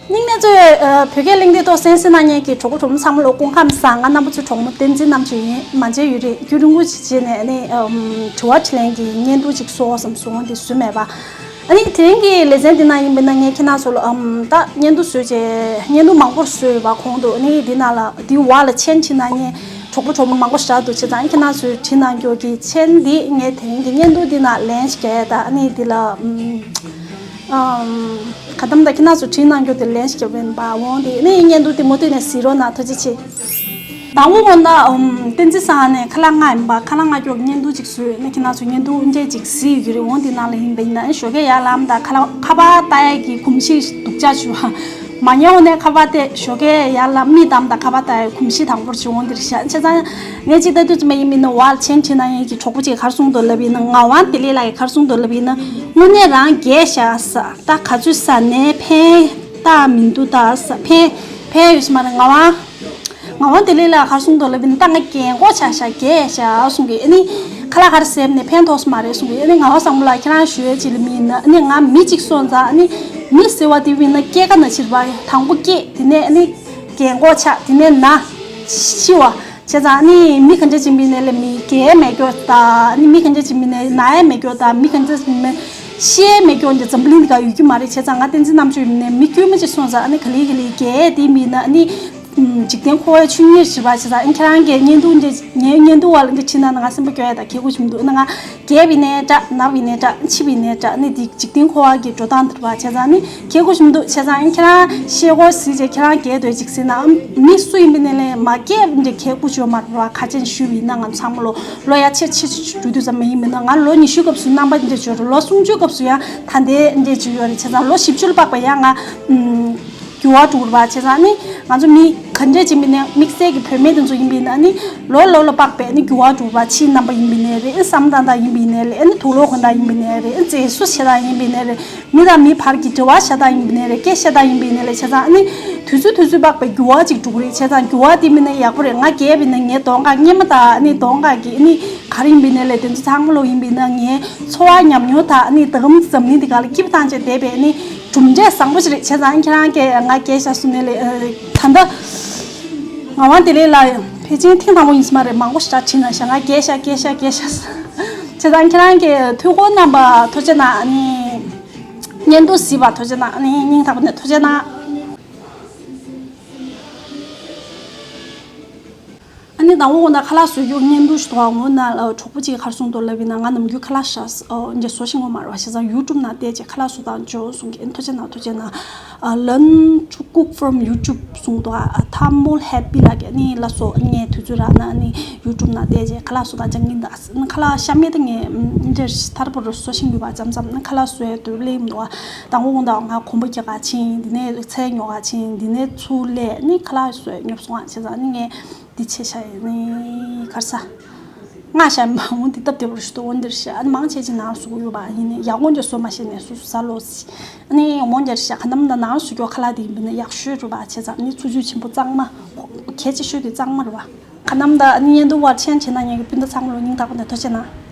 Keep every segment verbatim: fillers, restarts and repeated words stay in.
སྙིང་ནས་གཙོས་བོད་སྐད་གླེང་སྟེགས་ཐོག་གསན་གཟིགས་གནང་མཁན་གྱི་གྲོགས་པོ་གྲོགས་མོ་ཚང་མ་ལ་སྐུ་ཁམས་བཟང་། ང་རྣམ་པ་ཚོའི་གྲོགས་མོ་བསྟན་འཛིན་རྣམ་དཔྱོད་ཡིན། མ་མཇལ་ཡུན་རིང་། རྒྱུན་རིང་པོ་ཞིག་རྗེས་ནས་ནི་དྲི་བ་དྲིས་ལན་གྱི་བརྙན་ཐུང་ཅིག་བཟོ་བསམ་སོང་། འོན་ཏེ་བཟོས་མེད་པ། ཨ་ནི་དེ་རིང་གི་ལེ་ཚན་འདི་ནང་ཡིན་པ་ན་ངས་ཁྱེད་རྣམ་ཚོ་ལ་ཨམ་ད་བརྙན་ཐུང་བཟོས་རྗེས་བརྙན་ཐུང་མང་པོར་བཟོས་ཡོད་པ་གོང་དུ། ཨ་ནི་འདི་ནང་ལ་འདི་བར་ལ་མཆན་བྲིས་གནང་མཁན་གྲོགས་པོ་གྲོགས་མོ་མང་པོ་ཞིག་འདུག་བྱས་ཙང་ཁྱེད་རྣམ་ཚོས་བྲིས་གནང་རྒྱུ་གི་མཆན་འདི་ངས་དེ་རིང་གི་བརྙན་ཐུང་འདི་ནང་ལེན་ཞིག་རྒྱག་ཡ། ད་ཨ་ནི་འདི་ལ་ཨམ། ཨམ། ག་དམ་ད་ཁྱེད་རྣམ་ཚོ་བྲིས་གནང་རྒྱུ་དེ་ལན་ཞིག་བརྒྱབ་པ་ཡིན་པ་འོང་དེ་ནི་བརྙན་ཐུང་དེ་མུ་མཐུད་ནས་གཟིགས་རོགས་གནང་། ཐུགས་རྗེ་ཆེ། དང་པོ་འོ་ན་ཨམ་བསྟན་འཛིན་ས་ནས་ཁ་ལག་ལྔ་ཡིན་པ། ཁ་ལག་ལྔ་སྐྱོག་བརྙན་ཐུང་ཅིག་བཟོས་ནས་ཁྱེད་རྣམ་ཚོ་བརྙན་ཐུང་འདྲས་ཅིག་གཟིགས་ཡོད་ཀྱི་རེད། འོང་དེ་ནང་ལ་ཡིན་པ་ཡིན་ན་ཞོགས་ཀས་ཡར་ལངས་དང་ཁ་ལག་ཁ་པར་ལྟ་ཡས་ཀྱི་གོམས་གཤིས་སྡུག་ཅག་བྱུང་། མ་ཉལ་འོང་ནས་ཁ་པར་བལྟས། ཞོགས་ཀས་ཡར་ལངས་མིག་བསྡམས་དང་ཁ་པར་ལྟ་ཡས་གོམས་གཤིས་དང་པོར་བྱུང་། འོང་དེར་བཞག་བྱས་ཙང་ངས་ཅིག་ལྟ་དུས་ཙམ་པ་ཡིན་མིན་ནི་བར་ལ་མཆན་བྲིས་གནང་མཁན་གྱི་གྲོགས་པོ་ཅིག་ག་རེ་གསུངས་འདུག་ལབ་ཡིན་ན། ངག་དབང་བདེ་ལེགས་ལགས་ཀྱིས་ག་རེ་གསུངས་འདུག་ལབ་ཡིན་ན། དངོས་གནས་རང་རྒས་ཤག་ཟེར། ད་ག་ཚོད་ཟ་ནས་ཕན་ཐོགས་མི་འདུག་ད་ཟེར། ཕན་ཕན་ཡོད་ས་མ་རེད། ངག་དབང་ངག་དབང་བདེ་ལེགས་ལགས་ག་རེ་གསུངས་འདུག་ལབ་ཡིན་ན། ད་ང་རྒན་གོག་ཆགས་ཤག་རྒས་ཤག་གསུང་གི། ཨ་ནི་ཁ་ལག་ག་རེ་ཟས་ནས་ཕན་ཐོགས་ས་མ་རེད་གསུང་གི། ཨ་ནི་ངག་དབང་བཟང་པོ་ལགས་ཁྱེད་རང་ཞུ་ཡས་ཅིག་ལ་མིན་ན། ཨ་ནི་ང་མི་གཅིག་སོང་ཙང་ཨ་ནི་མི་ཟེར་བ་དེ་མིན་ན་སྐྱེ་རྒ་ན་འཆི་རེད་པ། དང་པོ་སྐྱེ། དེ་ནས་ཨ་ནི་རྒན་གོག་ཆགས། དེ་ནས་ན། ཤི་བ། བྱས་ཙང་ཨ་ནི་མི་ག་འདྲ་ཅིག་མིན་ནས་ལས་མི་རྒས་མེད་སྐྱོ་ད། ཨ་ནི་མི་ག་འདྲ་ཅིག་མིན་ནས་ན་ཡས་མེད་སྐྱོ་ད། མི་ག་འདྲ་ཅིག་མིན་ཤི་ཡས་མེད་སྐྱོ་འདི་འཛམ་བུ་གླིང་འདི་ག་ཡོད་ཀྱི་མ་རེད། བྱས་ཙང་ང་བསྟན་འཛིན་རྣམ་དཔྱོད་མིན་ནས་མི་དཀྱུས་མ་ཅིག་སོང་ཙང་ཨ་ནི་ག་ལེ་ག་ལེ་རྒས་དེ་མིན་ན་ཨ་ནི་འཇིག་རྟེན་འཁོར་བའི་ཆོས་ཉིད་ཞེས་པ། བྱས་ཙང་ཨ་ནི་ཁྱེད་རང་གིས་བརྙན་ཐུང་འདི་ངའི་བརྙན་ཐུང་བ་ལ་འདི་ཁྲིད་ན་ང་སེམས་པ་སྐྱོ་ཡ་ད་ཁྱད་ཁུ་ཆུ་མི་འདུག་ཨ་ནི་ང་རྒས་པ་ཡིན་ནའི་འདྲ། ན་བ་ཡིན་ནའི་འདྲ། འཆི་བ་ཡིན་ནའི་འདྲ། ཨ་ནི་འདི་འཇིག་རྟེན་འཁོར་བ་གི་འགྲོ་སྟངས་འདི་རེད་པ། བྱས་ཙང་ཨ་ནི་ཁྱད་ཁུ་ཆུ་མི་འདུག་བྱས་ཙང་ཨ་ནི་ཁྱེད་རང་ཤེལ་སྒོ་གཟིགས་བྱས་ཁྱེད་རང་རྒས་སྡོད་ཅིག་ཟེར་ན། ཨ་མི་སུ་ཡིན་པ་ནས་ལས་མ་རྒས་པ་འདྲ་ཁྱད་ཁུ་ཆུ་ཡོད་མ་རེད་པ། ཁ་ཆེན་ཞུས་པ་ཡིན་ན་ང་ཚང་མ་ལོ་ལོ་ཡ་ཆེ་ཆེ་ཆེ་འགྲོ་དུས་ཙམ་མ་ཡིན་མིན་ན། ང་ལོ་ཉི་ཤུ་སྐབས་སུ་རྣམ་པ་འདྲ་བྱོས་རེད། ལོ་སུམ་ཅུ་སྐབས་སུ་ཡང་ད་འདྲའི་འདྲ་བྱོས་ཡོད་རེད། བྱས་ཙང་ལོ་བཞི་བཅུ་ལ་དཔག་པ་ཡང་ང་འགྱུར་བ་འགྲོ་གི་རེད་པ། བྱས་ཙང་ཨ་ནི་ང་ཚོ་མི་ག་འདྲས་ཅིག་མིན་ནའི་དམིགས་བསལ་གྱི་བུད་མེད་དེ་ཚོ་ཡིན་པ་ཡིན་ན་ཨ་ནི་ལོ་ལོ་ལ་དཔག་པའི་ཨ་ནི་འགྱུར་བ་འགྲོ་གི་རེད་པ། ཕྱིའི་རྣམ་པ་ཡིན་པ་ཡིན་ནའི་རེད། བསམ་སྟངས་དང་ཡིན་པ་ཡིན་ནའི་རེད། ཨ་ནི་དུག་ལོག་གོན་སྟངས་ཡིན་པ་ཡིན་ནའི་རེད། ཨ་ནི་མཛེས་བཟོ་བྱེད་སྟངས་ཡིན་པ་ཡིན་ནའི་རེད། མི་དང་མི་བར་གྱི་འབྲེལ་བ་བྱེད་སྟངས་ཡིན་པ་ཡིན་ནའི་རེད། སྐད་བཤད་སྟངས་ཡིན་པ་ཡིན་ནའི་རེད། བྱས་ཙང་ཨ་ནི་དུས་ཚོད་དུས་ཚོད་དཔག་པའི་འགྱུར་བ་ཅིག་འགྲོ་གི་རེད། བྱས་ཙང་འགྱུར་བ་དེ་མིན་ན་ཡག་པོ་རེད། ང་རྒས་པ་ཡིན་ན་ངའི་གདོང་ཁ་སྔས་མ་དང་ཨ་ནི་གདོང་ཁ་གི་ཨ་ནི་ག་རེ་ཡིན་པ་ཡིན་ནའི་རེད། དེ་ཚོ་ཚང་མ་ལོ་ཡིན་པ་ཡིན་ན་ངའི་འཚོ་བ་ཉམས་མྱོང་དང་ཨ་ནི་ད་གམ་འཛམ་གླིང་འདི་ག་ལ་སྐྱིད་པོ་བཏང་བྱས་བསྡད་པའི་ཨ་ནི་གྲུབ་འབྲས་བཟང་པོ་ཞིག་རེད། བྱས་ཙང་ཁྱེད་རང་གིས་ང་རྒས་ཤག་གསུང་ནའི་ལས། ད་ལྟ་ངག་དབང་བདེ་ལེགས་ལགས་ཕལ་ཆེར་ཐེངས་དང་པོ་ཡིན་ས་མ་རེད། མང་པོ་ཞེ་དྲག་བྲིས་གནང་ཤག་ང་རྒས་ཤག་རྒས་ཤག་རྒས་ཤག་བྱས་ཙང་ཁྱེད་རང་གིས་ཐུགས་ཁུར་གནང་བ་ཐུགས་རྗེ་གནང་། ཨ་ནི་བརྙན་ཐུང་གཟིགས་པ་ཐུགས་རྗེ་གནང་། ཨ་ནི་སྙིང་ཐག་པ་ནས་ཐུགས་རྗེ་གནང་། ཨ་ནི་དང་པོ་འོ་ན་ཁ་ལག་བཟོ་རྒྱུ་བརྙན་ཐུང་ཞིག་འདུག་འོ་ན་གྲོགས་པོ་གཅིག་གིས་ག་རེ་གསུངས་འདུག་ལབ་ཡིན་ན། ང་ནམ་རྒྱུན་ཁ་ལག་ཞག་འདི་བཟོ་ཤེས་ཀྱི་མ་རེད་པ། བྱས་ཙང་ཡུ་ཊུབ་ནང་བལྟས་བྱས་ཁ་ལག་བཟོ་སྟངས་སྦྱོང་གསུང་གི། ཨ་ནི་ཐུགས་རྗེ་གནང་། ཐུགས་རྗེ་གནང་། ཨ་learn to cook from YouTube གསུངས་འདུག་ཨ་ཐ་མོལ་ཧེ་པི་ལགས་ཀྱིས། ཨ་ནི་ལགས་སོ། ངས་དུས་ཚོད་རག་ན་ཨ་ནི་ཡུ་ཊུབ་ནང་བལྟས་བྱས་ཁ་ལག་བཟོ་སྟངས་སྦྱང་གི་ཡིན། ད་ཨ་ནི་ཁ་ལག་ཤ་མེད་དེ་ངས་འདིར་ཐར་པོར་བཟོ་ཤེས་ཀྱི་ཡོད་པ་ཙམ་ཙམ། ཨ་ནི་ཁ་ལག་བཟོ་ཡས་དུས་སླེབས་མི་འདུག་ཨ་དང་པོ་འོ་ན་ང་གོམ་པ་རྒྱག་ག་ཕྱིན། དེ་ནས་ཚལ་ཉོ་ག་ཕྱིན། དེ་ནས་ཚུར་སླེབས། ཨ་ནི་ཁ་ལག་བཟོ་ཡས་ཉོབ་སོང་ཨ། བྱས་ཙང་ཨ་ནི་ངས་འདི་བྱས་ཤག་ཨ་ནི་ག་རེ་ཟ། སྔ་ཤ་མ་འོང་འདི་སྟབས་བདེ་པོ་ཞིག་འདུག་འོ་འདིར་བཞག་ཨ་ནི་མང་ཆེ་ཆེ་ནང་བཟོ་གི་ཡོད་པ་ཡིན་ནའི་ཡག་པོ་འདི་བཟོ་མ་ཤེས་ནས་སོ་སོ་ཟ་ལོ་ཟེར། ཨ་ནི་འོ་འདིར་བཞག་ག་ནམ་ན་ནང་བཟོ་རྒྱུ་ཁ་ལག་དེ་ཡིན་པ་ཡིན་ན་ཡག་ཤོས་རེད་པ། བྱས་ཙང་ཨ་ནི་ཚུལ་འཆོས་ཆེན་པོ་གཙང་མ། གལ་ཆེ་ཤོས་དེ་གཙང་མ་རེད་པ། ག་ནམ་ད་ཨ་ནི་བརྙན་ཐུང་བར་མཆན་བྲིས་གནང་མཁན་གྱི་སྤུན་ཟླ་ཚང་མ་ལ་སྙིང་ཐག་པ་ནས་ཐུགས་རྗེ་གནང་།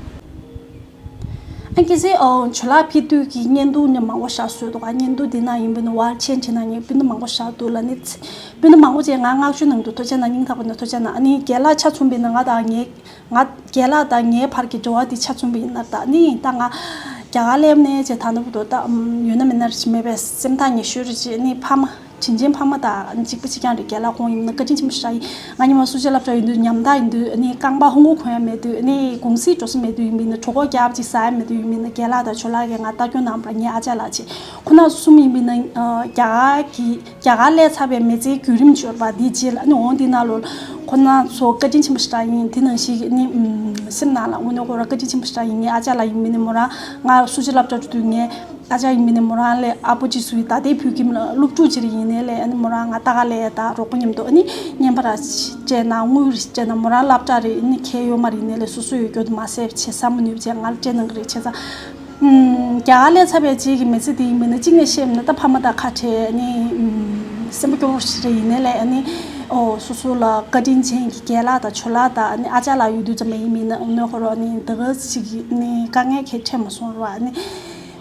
ཨ་གལ་སྲིད་ཨོ་ཇོ་ལགས་ཕེབས་དུས་ཀྱི་བརྙན་ཐུང་ནི་མང་པོ་བཞག་བཟོས་འདུག་ཨ་བརྙན་ཐུང་འདི་ནང་ཡིན་པ་ནི་བར་མཆན་བྲིས་གནང་མཁན་སྤུན་ཟླ་མང་པོ་བཞག་འདུག་ལ་ནི། སྤུན་ཟླ་མང་པོ་ཅིག་ང་བསྔགས་བརྗོད་གནང་འདུག་ཐུགས་རྗེ་གནང་། སྙིང་ཐག་པ་ནས་ཐུགས་རྗེ་གནང་། ཨ་ནི་རྒན་ལགས་ཆ་མཚོན་པ་ཡིན་ན་ང་དང་ངའི་ང་རྒན་ལགས་དང་ངའི་བར་གྱི་འབྲེལ་བ་འདི་ཆ་མཚོན་པ་ཡིན་ན། ད་ནི་ད་ང་རྒྱ་གར་སླེབས་ནས་ཅེས་ད་ནུབ་ཏུ་ད་ཡོད་ན་མེད་ན་རེ་ཞིག་མེད་པའི་སེམས་ཐག་ཉེ་ཤོས་རེ་ཅིག་ནི་ཕ་མ། དྲིན་ཆེན་ཕ་མ་དང་གཅིག་པ་གཅིག་རྐྱང་རེད། རྒན་ལགས་ཁོང་ཡིན་ན་བཀའ་དྲིན་ཆེན་པོ་ཞེ་དྲག་ཡིན། ང་ཉི་མ་གསོ་བྱེད་སློབ་གྲྭ་ཡོད་དུས་ཉམ་ཐག་ཡིན་དུས་ནི་རྐང་པ་ཧུང་ཧུ་གོན་ཡ་མེད་དུས་ནི་གུང་སེང་འགྲོ་ས་མེད་དུས་ཡིན་པ་ཡིན་ན། གྲོད་ཁོག་རྒྱགས་ཅིག་ཟ་ཡ་མེད་དུས་ཡིན་པ་ཡིན་ན། རྒན་ལགས་དང་ཇོ་ལགས་ཀྱིས་ང་ལྟ་སྐྱོང་གནང་བར་ངའི་ཨ་ཅག་ལགས་བྱས། ཁོ་ན་གསུམ་ཡིན་པ་ཡིན་ན་རྒྱ་གར་གྱི་རྒྱ་གར་སླེབས་ཚར་བའི་མི་ཚེའི་བརྒྱུད་རིམ་འབྱོར་བ་འདིའི་རྗེས་ལ་ནི་འོང་འདི་ནང་ལོ་ཁོ་ན་ཚོ་བཀའ་དྲིན་ཆེན་པོ་ཞེ་དྲག་ཡིན། དེ་ནང་བཞིན་གྱི་ནི་སེམས་ནང་ལ་དངོས་གནས་ཁོ་རང་བཀའ་དྲིན་ཆེན་པོ་ཞེ་དྲག་ཡིན། ངའི་ཨ་ཅག་ལགས་ཡིན་པ་ཡིན་ན་མོ་རང་ང་གསོ་བྱེད་སློབ་གྲྭ་འགྲོ་དུས་ངའི་ཨ་ཅག་ཡིན་པ་ཡིན་ན་མོ་རང་ལས་ཨ་པོ་ཅིག་བཟོ་ཡི། ད་ལྟའི་བོད་ཁྱིམ་ལ་སློབ་ཕྲུག་ཅིག་རེད། ཡིན་ནའི་ལས་ཨ་ནི་མོ་རང་ང་ལྟ་ག་སླེབས་ཡ་ད་རོགས་པ་མཉམ་དུ་ཨ་ནི་བརྙན་པར་སྤྲད་གནང་། དངུལ་རེ་སྤྲད་གནང་། མོ་རང་སློབ་གྲྭ་རེད། ཨ་ནི་ཁྱད་ཡོད་མ་རེད། ཡིན་ནའི་ལས་སོ་སོ་ཡོད་རྒྱུ་དེ་མ་ཟད་བྱེད་ས་མ་ནུས་བྱས་ང་ལ་སྤྲད་གནང་གི་རེད། བྱས་ཙང་། ཨམ། རྒྱ་གར་སླེབས་ཚར་བའི་རྗེས་ཀྱི་མི་ཚེ་འདི་ཡིན་པ་ཡིན་ན་གཅིག་ནས་བཤད་ན་ད་ཕ་མ་དང་ཁ་བྲལ་ནི། ཨམ། སེམས་པ་སྐྱོ་པོ་ཞིག་རེད། ཡིན་ནའི་ལས་ཨ་ནི་ཨོ་སོ་སོ་ལ་བཀའ་དྲིན་ཅན་གྱི་རྒན་ལགས་དང་ཇོ་ལགས་དང་ཨ་ནི་ཨ་ཅག་ལགས་ཡོད་དུས་ཙམ་པ་ཡིན་པ་ཡིན་ན་ཨ་ནི་ཁོ་རང་ནི་ད་ག་ཅིག་གི་ནི་དཀའ་ངལ་གང་འཕྲད་མ་སོང་ར་བ། ཨ་ནི་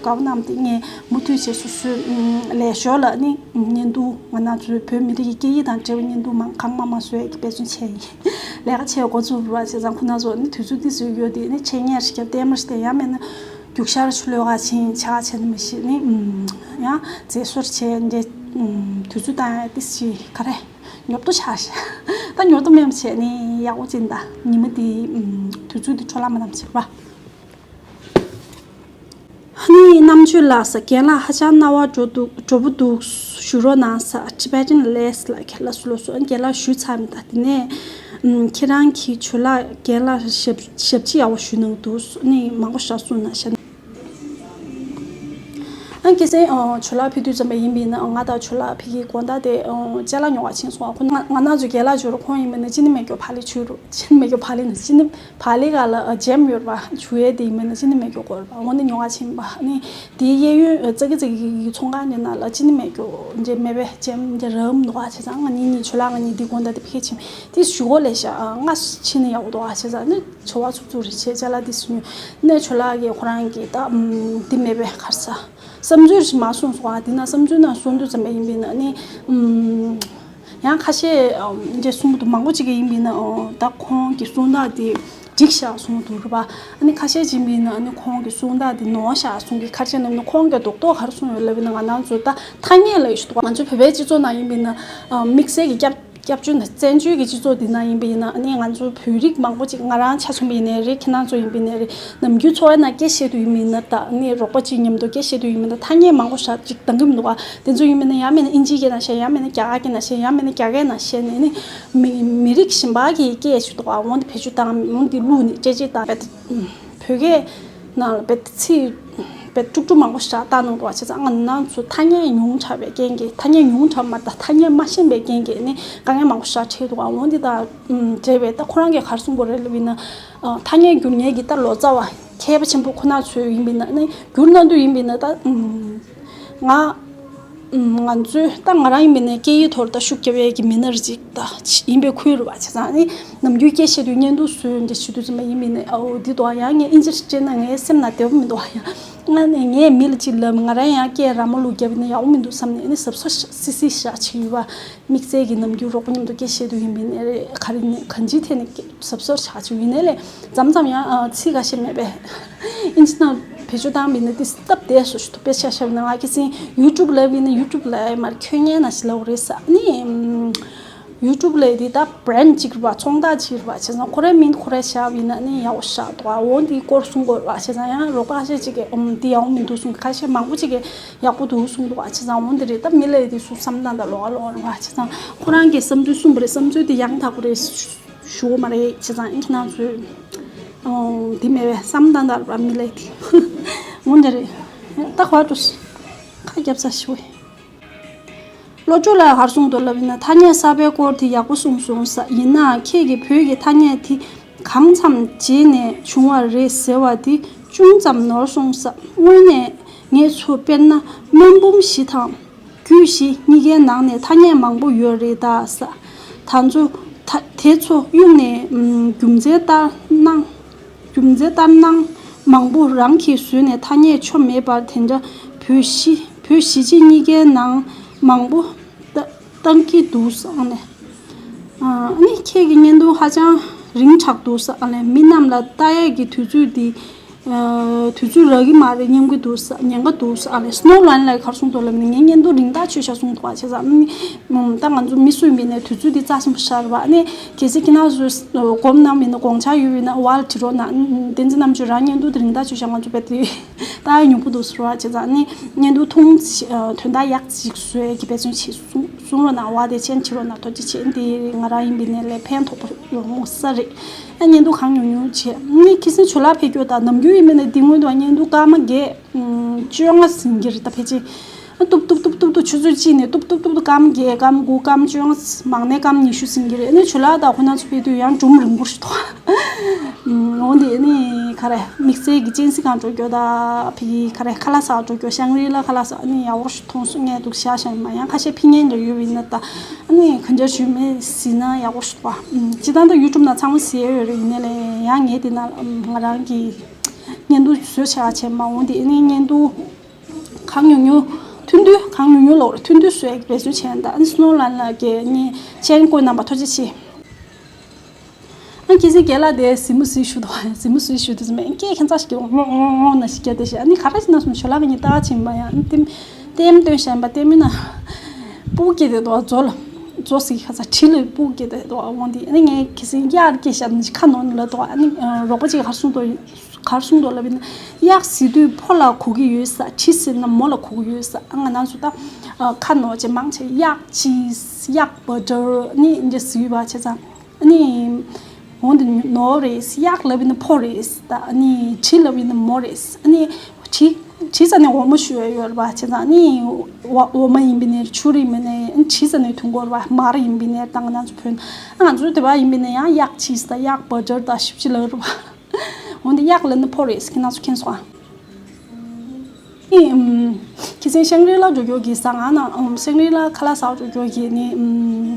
ཚོ་དགའ་པོ་གནང་སྟེ། ངས་མུ་མཐུད་བྱས་སོ་སོའི་ལས་ཞོར་ལ་ནི་བརྙན་ཐུང་ང་རང་ཚོའི་བོད་མི་རིགས་ཀྱི་སྐད་ཡིག་དང་འབྲེལ་བའི་བརྙན་ཐུང་མང་གང་མང་མང་བཟོ་ཡས་ཀྱི་འབད་བརྩོན་བྱས་ཡིན། ལས་ཀ་བྱས་འགོ་ཚུགས་པ་བྱས་ཙང་ཁོ་ན་ཚོ་ནི་དུས་ཚོད་ཏིས་ཡོད་དེ་ནི་ཆེད་གཉེར་ཞིག་བརྒྱབ་ལྟད་མོ་ཞིག་བལྟས། ཡང་མིན་ན་རྒྱུག་ཤར་ཆུ་ལོག་ག་ཕྱིན་ཆ་ག་བྱས་ནི་མི་ཤེས་ནི། ཡང་རྫས་སོར་བྱས་འདྲེ་དུས་ཚོད་བཏང་ཡ་ཏིས་ཞིག་ག་རེ། ཉོབ་ཏོ་ཆགས་ཤག་ད་ཉོབ་ཏོ་མེད་པ་བྱས་ནས་ཡག་པོ་ཅིག་ད་ཉི་མ་དེ་དུས་ཚོད་དེ་འཕྲོ་བརླག་མ་བཏང་བྱེད་པ། ཨ་ནི་རྣམ་དཔྱོད་ལགས། རྒན་ལགས་ཧ་ཅང་རྣ་བ་འགྲོ་འདུག་འགྲོ་པོ་འདུག་ཞུ་རོགས་གནང་ས། Tibetan Lace ལགས། ལགས་སོ་ལགས་སོ། ཨ་ནི་རྒན་ལགས་ཞུས་ཚར་མི་ད་དེ་ནས་ཨམ་ཁྱེད་རང་གིས་ཇོ་ལགས་རྒན་ལགས་ཞབས་ཞབས་ཕྱི་ཡག་པོ་ཞུས་གནང་འདུག་ཨ་ནི་མང་པོ་ཞིག་གསུངས་གནང་ཤག་ཨ་ནི་ཁ་སང་ཨ་ཇོ་ལགས་ཕེབས་དུས་ཙམ་པ་ཡིན་པས་ན་ང་དང་ཇོ་ལགས་ཕ་གིའི་དགོང་དག་དེ་ཨ་ཅ་ལག་ཉོ་ག་ཕྱིན་སོང་། ཁོ་ང་ང་རང་ཚོའི་རྒན་ལགས་ཇོ་རུ་ཁོང་ཡིན་པས་ན་ཅི་ནི་མེད་སྐྱོ་ཕ་ལི་ཆུ་རུ་ཅི་ནི་མེད་སྐྱོ་ཕ་ལི་ན་ཅི་ནི་ཕ་ལི་ག་ལ་ཨ་འཇེམ་ཡོད་པ་ཆུ་ཡས་དེ་ཡིན་པས་ན་ཅི་ནི་མེད་སྐྱོ་གོ་ར་པ་འོ་ནི་ཉོ་ག་ཕྱིན་པ། ཨ་ནི་དེའི་གཡས་གཡོན་ཙག་གི་ཙག་གི་ཚོང་ཁང་གི་ནང་ལ་ཅི་ནི་མེད་སྐྱོ་འཇེ་མེད་པས་འཇེམ་འཇེ་རམ་འདུག་ག་བྱས་ཙང་ང་གཉིས་གཉིས་ཇོ་ལགས་ང་གཉིས་དེ་དགོང་དག་དེ་ཕ་གི་ཕྱིན་དེ་ཞུ་གོ་ལས་ཤག་ང་ཕྱིན་ནི་ཡག་པོ་འདུག་ག་བྱས་ཙང་ནི། བྱ་བ་ཚུགས་ཚུགས་རེ་བྱས་ཅ་ལག་འདི་སུ་ཉོས་ནས་ཇོ་ལགས་ཀྱིས་ཁོ་རང་གིས་ད་ཨམ་འདི་མེད་པས་ག་རེ་ཟ། བསམ་ཚུལ་ཞིག་མ་གསུངས་སོང་ཨ། འདི་ན་བསམ་ཚུལ་ནང་གསུང་དུས་ཙམ་པ་ཡིན་པས་ན་ནི་ཨམ་ཡང་ཁ་ཤས་ཨམ་འདྲ་གསུང་གི་འདུག་མང་པོ་ཅིག་གིས་ཡིན་པས་ན་ཨོ་ད་ཁོང་གི་གསུང་སྟངས་འདི་འགྲིག་ཤག་གསུང་གི་འདུག་རེད་པ། ཨ་ནི་ཁ་ཤས་ཅིག་ཡིན་པས་ན་ཨ་ནི་ཁོང་གི་གསུང་སྟངས་འདི་ནོར་ཤག་གསུང་གི་ཁ་ཤས་ནི་ཁོང་གིས་རྡོག་རྡོག་ག་རེ་གསུངས་ཡོད་ལབ་པས་ན་ང་རང་ཚོ་ད་ཐ་སྙད་ལབ་ཡོད་ཤག་འདུག་ང་ཚོའི་བོད་པའི་སྤྱི་ཚོགས་ནང་ཡིན་པས་ན་ཨམ་དམིགས་བསལ་གྱི་སྐྱབས། སྐྱབས་བཅོལ་ནང་བཙན་བྱོལ་གྱི་སྤྱི་ཚོགས་འདི་ནང་ཡིན་པ་ཡིན་ན་ནི་ང་ཚོ་བོད་རིགས་མང་པོ་ཅིག་ང་རང་ཆ་མཚོན་པ་ཡིན་ནའི་རེད། ཁྱེད་རང་ཚོ་ཡིན་པ་ཡིན་ནའི་རེད། ནམ་རྒྱུན་འཚོ་བའི་ནང་སྐད་བཤད་དུས་ཡིན་པ་ཡིན་ན་ད་ནི་རོགས་པ་ཅིག་མཉམ་དུ་སྐད་བཤད་དུས་ཡིན་པ་ཡིན་ན་ཐ་སྙད་མང་པོ་ཞིག་ཅིག་འདང་གི་མི་འདུག་ག་དེ་ཚོ་ཡིན་པ་ཡིན་ན་ཡང་མིན་ན་ཨིན་ཇིའི་སྐད་ནང་བཤད། ཡང་མིན་ན་རྒྱ་གར་སྐད་ནང་བཤད། ཡང་མིན་ན་རྒྱ་སྐད་ནང་བཤད་ནས་ནི་མི་མི་རིགས་གཞན་པ་གི་སྐད་ཞིག་འདུག་ག་འོན་ཏེ་བེད་སྤྱོད་བཏང་འོན་ཏེ་བླུགས་ནས་ཅེ་ཅེ་བཏང་བས། བོད་སྐད་ནང་ལ་བེད་ཚིག་བེད་དཀྲུག་དཀྲུག་མང་པོ་ཞིག་བཏང་གནང་འདུག་བ། བྱས་ཙང་ང་ནང་ཚོ་ཐ་སྙད་ཉུང་དྲགས་པའི་རྐྱེན་གྱིས། ཐ་སྙད་ཉུང་དྲགས་མ་རེད་ད། ཐ་སྙད་མ་ཤེས་པའི་རྐྱེན་གྱིས་ནི་དཀའ་ངལ་མང་པོ་ཞིག་འཕྲད་འདུག་བ། འོན་ཏེ་ད་འབྲེལ་བའི་ད་ཁོ་རང་གིས་ག་རེ་གསུང་གི་རེད་ལབ་ཡིན་ན། ཐ་སྙད་བསྒྱུར་མཁན་གྱི་ད་ལོ་ཙཱ་བ་མཁས་པ་ཆེན་པོ་ཁོ་ན་ཚོས་ཡིན་པ་ཡིན་ན་ནི་བསྒྱུར་གནང་དུས་ཡིན་པ་ཡིན་ན་ད་ང་ང་ཚོའི་ད་ང་རང་ཡིན་པ་ཡིན་ན་སྐད་ཡིག་ཐོག་ལ་ད་ཤུགས་རྒྱབ་ཡས་ཀྱི་མི་སྣ་རེ་ཅིག་ད་ཡིན་པའི་ཁུལ་རེད་བ། བྱས་ཙང་ནི་ནམ་རྒྱུན་སྐད་བཤད་དུས་བརྙན་ཐུང་བཟོས་འདི་བྱེད་དུས་ཙམ་པ་ཡིན་པ་ནི་ཨོ་འདི་འདུག་ཡང་ངས་ཨིན་ཇི་སྤྲད་ན་ངའི་སེམས་ནང་བདེ་པོ་མི་འདུག་ཡང་ང་ནི་ངས་མི་ལ་ཅིག་ལབ་ང་རང་ཡང་སྐད་ར་མ་ལུག་རྒྱབ་ན་ཡག་པོ་མི་འདུག་བསམ་ནས་ནི་གཟབ་གཟབ་སི་སི་བཞག་བྱས་ཡོད་བ། དམིགས་བསལ་གྱི་ནམ་རྒྱུན་རོགས་པ་མཉམ་དུ་སྐད་བཤད་དུས་ཡིན་པ་ནི་རེད། ག་རེ་ནི་གང་ཅིའི་ཐད་ནས་སྐད་གཟབ་གཟབ་བཞག་བྱས་ཡིན་ནའི་ལས་མཚམས་མཚམས་ཡང་ཚིག་ཁ་ཤས་མེད་པས་ཨིན་ཇི་ནང་བེད་སྤྱོད་བཏང་བ་ཡིན་ན་ཏི་སྟབས་བདེ་སོ་ཞུ་ཐུབ་པས། ཆ་བཞག་ན་ང་ཁ་སང་ཡུ་ཊུབ་ལབ་ཡིན་ན་ཡུ་ཊུབ་ལབ་ཡ་མ་རེད། ཁྱོད་ངའི་ནང་བཞིན་ལབ་དགོས་རེད་ཟེར་ནི། ཡུ་ཊུབ་ལབ་དེ་ད་བྷི་རེན་ཌི་གཅིག་རེད་བ། ཚོང་རྟགས་གཅིག་རེད་བ། བྱས་ཙང་ཁོ་རའི་མིང་ཁོ་རའི་བཞག་པ་ཡིན་ན་ནི་ཡག་པོ་བཞག་འདུག་བ། འོ་འདིའི་སྐོར་གསུང་དགོས་རེད་བ། བྱས་ཙང་ཡང་རོགས་པ་ཁ་ཤས་ཅིག་གིས་ཨུམ་འདི་ཡག་པོ་མི་འདུག་གསུང་། ཁ་ཤས་མང་པོ་ཅིག་གིས་ཡག་པོ་འདུག་གསུང་འདུག་བ། བྱས་ཙང་འོ་འདི་རེད། ད་མི་ལབ་དེ་སུ་བསམ་སྟངས་དང་ལོགས་ཀ་ལོགས་ཀ་རེད་བ། བྱས་ཙང་ཁོ་རང་གིས་བསམ་ཚུལ་གསུངས་པ་རེད། བསམ་ཚུལ་དེ་ཡང་དག་པོ་རེད་ཞུ་དགོས་མ་རེད། བྱས་ཙང་ཁྱེད་རང་ཚོས་ཨོ་འདི་མེད་པའི་བསམ་སྟངས་དང་རེད་བ། མི་ལབ་དེ་འོ་འདི་རེད། ད་ག་པར་འགྲོ། ཁ་རྒྱབ་ས་ཞུ། བློ་གྲོས་ལགས་ག་རེ་གསུངས་འདུག་ལབ་ཡིན་ན། ཐ་སྙད་གསར་པའི་སྐོར་དེ་ཡག་པོ་གསུངས་སོང་ཟེར། ཡིན་ནའང་ཁྱེད་ཀྱིས་བོད་ཀྱི་ཐ་སྙད་དེ་གང་འཚམ་རྗེས་ནས་བྱུང་བ་རེད་ཟེར་བ་དེ་ཅུང་ཙམ་ནོར་སོང་ཟེར། དངོས་གནས་ངས་ཚུར་དཔེར་ན་སྨན་འབུམ་བཞི་དང་རྒྱུད་བཞི་གཉིས་ཀའི་ནང་ནས་ཐ་སྙད་མང་པོ་ཡོད་རེད་ད་ཟེར། ད་ཚོ་ད་དེ་ཚོ་གཡུགས་ནས་ཨམ་རྒྱུ་མཚན་ལྟར་སྣང་། རྒྱུ་མཚན་ལྟར་སྣང་མང་པོ་རང་གིས་བཟོས་ནས་ཐ་སྙད་ཆོ་མེད་པར་དེ་འདྲ་བོད་གཞི་བོད་གཞིས་བྱེས་གཉིས་ཀའི་ནང་མང་པོ་ལྟ་བཏང་གི་འདུག་ཟེར་ཨ་ནི། ཨ་ནི་ཁྱེད་ཀྱི་བརྙན་ཐུང་ཧ་ཅང་རིང་དྲགས་འདུག་ཟེར་ཨ་ནི། མི་རྣམས་ལ་ལྟ་ཡས་ཀྱི་དུས་ཚོད་འདི་ཨ་དུས་ཚོད་རག་གི་མ་རེད། སྙམ་གི་འདུག་ཟེར། ཉེན་ཁ་འདུག་ཟེར་ཨ་ནི། སྣོ་ལན་ལ་ག་རེ་གསུངས་འདུག་ལབ་ན། ངའི་བརྙན་ཐུང་རིང་ཐག་ཆོད་ཤག་གསུངས་འདུག་བ། བྱས་ཙང་ཨ་ནི། ཨུམ། ད་ང་ཚོ་མི་སུ་ཡིན་པ་ཡིན་ནའི་དུས་ཚོད་དེ་རྩ་ཆེན་པོ་ཞིག་རེད་བ། ཨ་ནི་གལ་སྲིད་ཁྱེད་རང་ཚོས་སྒོམ་གནང་བ་ཡིན་ན། དགོངས་འཆར་ཡོད་པ་ཡིན་ན་ཝལ་བྲིས་རོགས་གནང་། བསྟན་འཛིན་རྣམ་དཔྱོད་རང་བརྙན་ཐུང་དེ་རིང་ད་ཆུ་བཞག་ང་ཚོ་བས་དེ་ལྟ་ཡ་ཉུང་པོ་འདུག་ཟེར་བ། བྱས་ཙང་ཨ་ནི་བརྙན་ཐུང་ཐུང་དོན་དག་ཡག་ཅིག་བཟོ་ཡ་གི་འབད་བརྩོན་བྱེད་གསུང་གསུང་རོགས་གནང་། ཝལ་དེ་མཆན་བྲིས་རོགས་གནང་། ཐུགས་རྗེ་ཆེ། འདི་ང་རང་ཡིན་པ་ཡིན་ནའི་ལས་ཕན་ཐོགས་པོ་ཡོང་མོ་ས་རེད། ཨ་བརྙན་ཐུང་གང་ཉུང་ཉུང་བྱས། ཨ་ནི་ཁ་སང་ཇོ་ལགས་ཕེབས་སྐྱོད་ད་ནམ་རྒྱུན་ཡིན་པ་ཡིན་ནའི་འདི་སྔོན་དུ་བརྙན་ཐུང་སྐར་མ་བརྒྱད་བཅོ་ལྔ་ཟིན་གྱི་རེད་ད་ཕལ་ཆེར། ཨ་ཏུབ་ཏུབ་ཏུབ་ཏུབ་ཏུབ་ཆུ་ཚོད་གཅིག་ནས་ཏུབ་ཏུབ་ཏུབ་ཏུབ་སྐར་མ་བརྒྱད། སྐར་མ་དགུ། སྐར་མ་བཅོ་ལྔ། མང་ནས་སྐར་མ་ཉི་ཤུ་ཟིན་གྱི་རེད། ཨ་ནི་ཇོ་ལགས་དང་ཁོ་རང་ཚོ་ཕེབས་དུས་ཡང་སྒྲུང་རིང་པོ་ཞིག་འདུག་འོ་འདི་ཨ་ནི་ག་རེ་དམིགས་བསལ་གྱི་གཅན་གཟན་སྒང་འགྲོ་རྒྱུ་ད་ཕ་གི་ག་རེ་ཁ་ལག་ཟ་འགྲོ་རྒྱུ། ཤང་རི་ལ་ཁ་ལག་ཟ་ཨ་ནི་ཡག་པོ་ཞིག་མཐོང་སོང་། ངས་འདུག་བཞག་བཞག་མ་ཡང་ཁ་ཤས་ཕ་གིར་འགྲོ་ཡོད་པ་ཡིན་ན་ད་ཨ་ནི་གང་ཅིར་ཞུས་མེད་ཟིན་ན་ཡག་པོ་ཞིག་འདུག་བ། སྤྱིར་བཏང་ད་ཡུ་ཊུབ་ནང་ཚང་མ་གཟིགས་ཡོད་རེད། ཡིན་ནའི་ལས་ཡང་ངས་དེ་ན་ང་རང་གི་བརྙན་ཐུང་བཟོས་བྱས་བྱས་མ་འོང་དེ་ཨ་ནི་བརྙན་ཐུང་གང་ཉུང་ཉུང་། ཐུང་ཐུང་། གང་ཉུང་ཉུང་ལོག་རེད། ཐུང་ཐུང་བཟོ་ཡག་འབད་བརྩོན་བྱས་ད། ཨ་ནི་སྣོ་ལན་ལ་གས་ནི་མཆན་བཀོད་གནང་བ་ཐུགས་རྗེ་ཆེ། ཨ་ཁྱེད་ཚོའི་རྒན་ལགས་དེ་གཟིགས་མོ་གཟིགས་ཞུ་དོ། གཟིགས་མོ་གཟིགས་ཞུ་དུས་མེད་སྐད་ཁྱེད་ཚ་ཞིག་གིས་ཨོང་ཨོང་ཨོང་ན་ཞིག་རྒྱབ་བསྡད་ཤག་ཨ་ནི་ག་རེ་ཞིག་ན་སོང་ཇོ་ལགས་ངས་ལྟ་ཕྱིན་པ་ཡང་ཨ་ནི་ལྟད་མོ་སྟོན་བཞིན་པ་ལྟད་མོ་ན་སྤུ་གུ་སྐྱེས་བསྡད་འདུག་མཛོ་ལ། མཛོ་ཟེར་གྱི་ཁ་ཚ་གྲི་ལ་སྤུ་གུ་སྐྱེས་བསྡད་འདུག་འོང་དེ་ཨ་ནི་ངས་ཁྱེད་ཚོའི་གཡག་སྐད་བཤད་ན་ཞིག་ཁ་ནོར་ནས་ལབ་འདུག་ཨ་ནི་རོགས་པ་ཅིག་ག་རེ་གསུངས་འདུག་གར་སོང་འདུག་ལབ་ཡིན་ན། གཡག་ཟེར་དུས་ཕོ་ལ་གོ་གི་ཡོད་ས། གྲི་ཟེར་ན་མོ་ལ་གོ་གི་ཡོད་ས། ང་རང་ཚོ་ད་ཁ་ནོར་བྱས་མང་ཆེ་གཡག་ཅིག་གཡག་བ་འདྲ་ནི་འདྲ་ཟེར་བ་བྱས་ཙང་ཨ་ནི་འོང་དེ་ནོར་རེད། གཡག་ལབ་ཡིན་ན་ཕོ་རེད། ད་ཨ་ནི་གྲི་ལབ་ཡིན་ན་མོ་རེད། ཨ་ནི་གྲི་གྲི་ཟེར་ནས་འོ་མ་ཞུ་ཡ་ཡོད་རེད་བ། བྱས་ཙང་ཨ་ནི་འོ་འོ་མ་ཡིན་པ་ནས་ཆུ་རེད་མིན་ནས་གྲི་ཟེར་ནས་དུས་འགོར་བ། མར་ཡིན་པ་ནས་ད་ང་རང་ཚོ་བོད་ང་ཚོ་དེ་བ་ཡིན་པ་ནས་ཡང་གཡག་ཅིག་ད་གཡག་བ་འདྲ་ད་ཞིབ་ཅིག་ལབ་རེད་བ། འོན་ཏེ་གཡག་ལབ་ན་ཕོ་རེད། ཁྱེད་རང་ཚོ་མཁྱེན་སོང་ཨ། ཨེ་ཨམ། ཁྱེད་ཚོས་ཤང་རི་ལ་འགྲོ་རྒྱུ་གི་ཟ་ང་ན་ཨམ་ཤང་རི་ལ་ཁ་ལག་ཟ་འགྲོ་རྒྱུ་གི་ནི་ཨམ་